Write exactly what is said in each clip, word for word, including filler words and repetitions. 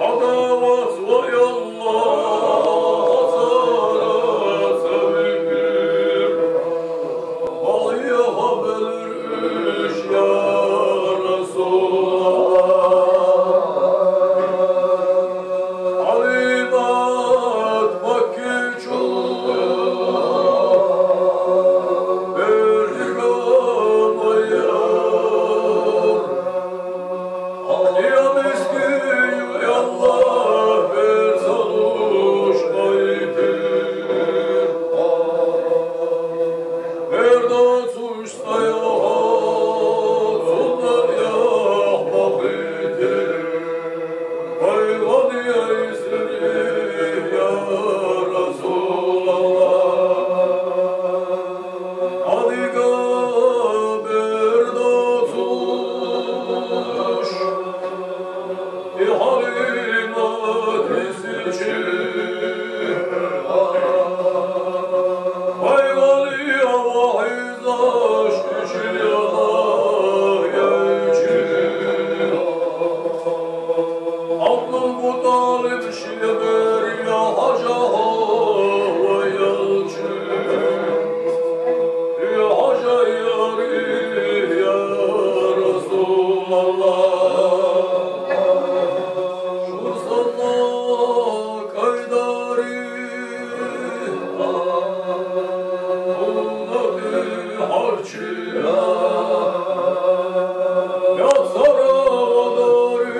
عداوت ويا الله صارت سبيل. ويا خبر يا رسول الله. عليمات مكي شو. برقم يا Ya miskin, ya Allah, bir savuş kaydı. Bir de suç sayı, suçlar ya vakıdı. Hayvan ya izini, ya Resulallah. Adiga bir de suç. Ihalimat isici. Hayvali avahizaş işi yana yayıcı. Abdülmuttalib şiir ya haca hava yalçı. Ya haca yari ya Resulallah. Şu sana kaydari. Ummeti harçı. Ya sara vadari.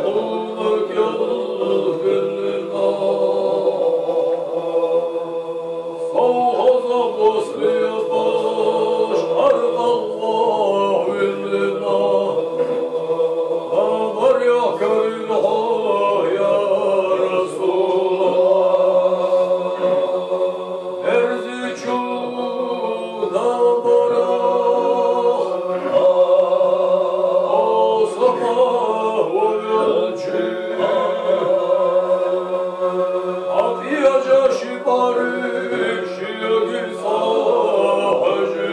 Ummeti yalgınlığa. Sağ olsun, Bosniya baş, Arnavut, Vilna. Amar ya Karilho, ya Resulallah. Erziçu da bara, o sabah o yolcu. Afiyaca şibarı, şiyagin sahacı.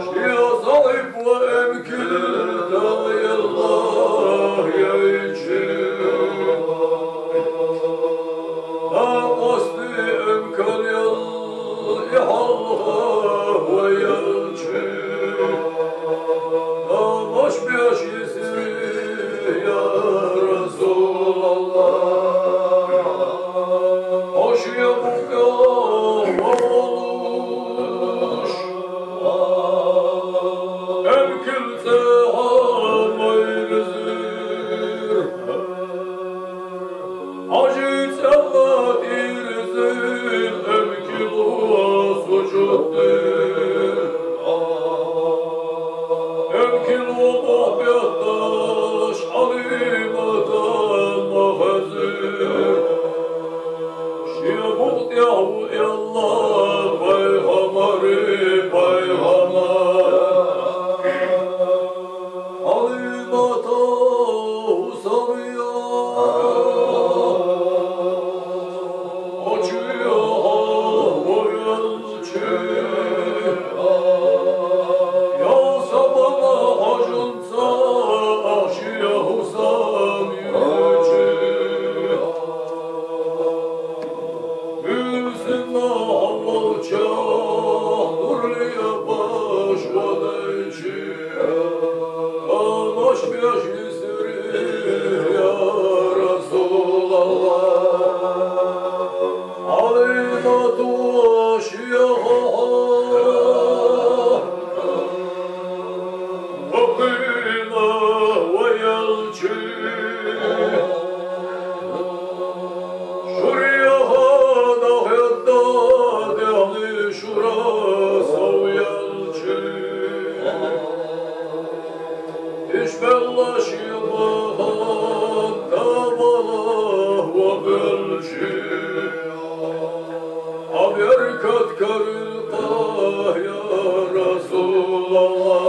Şiya sahip ve emkil dayallah yayçı. Na qasdi emkan yal ihalha ve yalçı. Na baş bir aşisi ya Resulallah. Hoş ya bu ya oluş. Emkil Şiya buht yahu Allah, peygameri peygamber. Halimata Husaviya. Açıya ha o yalçı. Ya sabana hacın Sa aşiya Husam yücü. Müzüna hallalça nurliya baş vadayçı. Amaş bir aşiya Resulallah. Aleyna duaş ya ha. Vakina ve yalçı. Şuraya ha da hedda dehli şura sav yalçı. İşbella Шимахат табала ва белчи, аберкат карил къа, я Расулаллагь.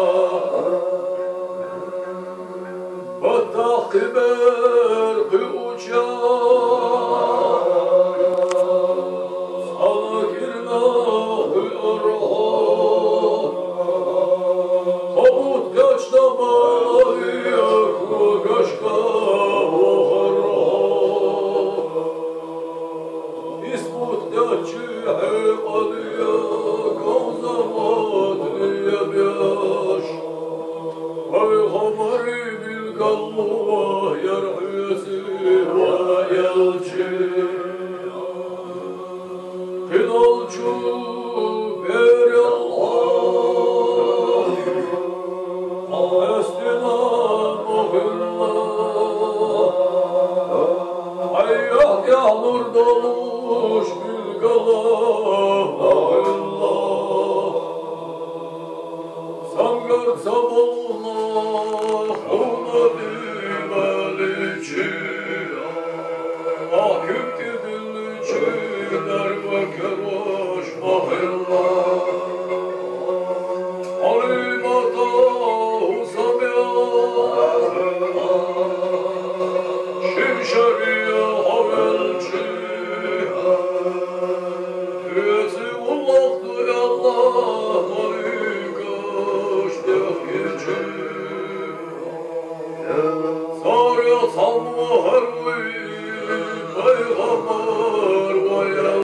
Батахъибер хъуьуча, цӀана кирна хъуьаргьа. Хабут качна балавия кугашка вахаргьа. Исбут качи хӀекьадия кавзамат ябяш. Пайхамари билгаллу ва ярхӀуси ва элчи. Къиналчу бералла, къестина махилла, гӀяйяхӀ-яхӀ нур далуш билгала махилла. Сангар ца балуна хьуна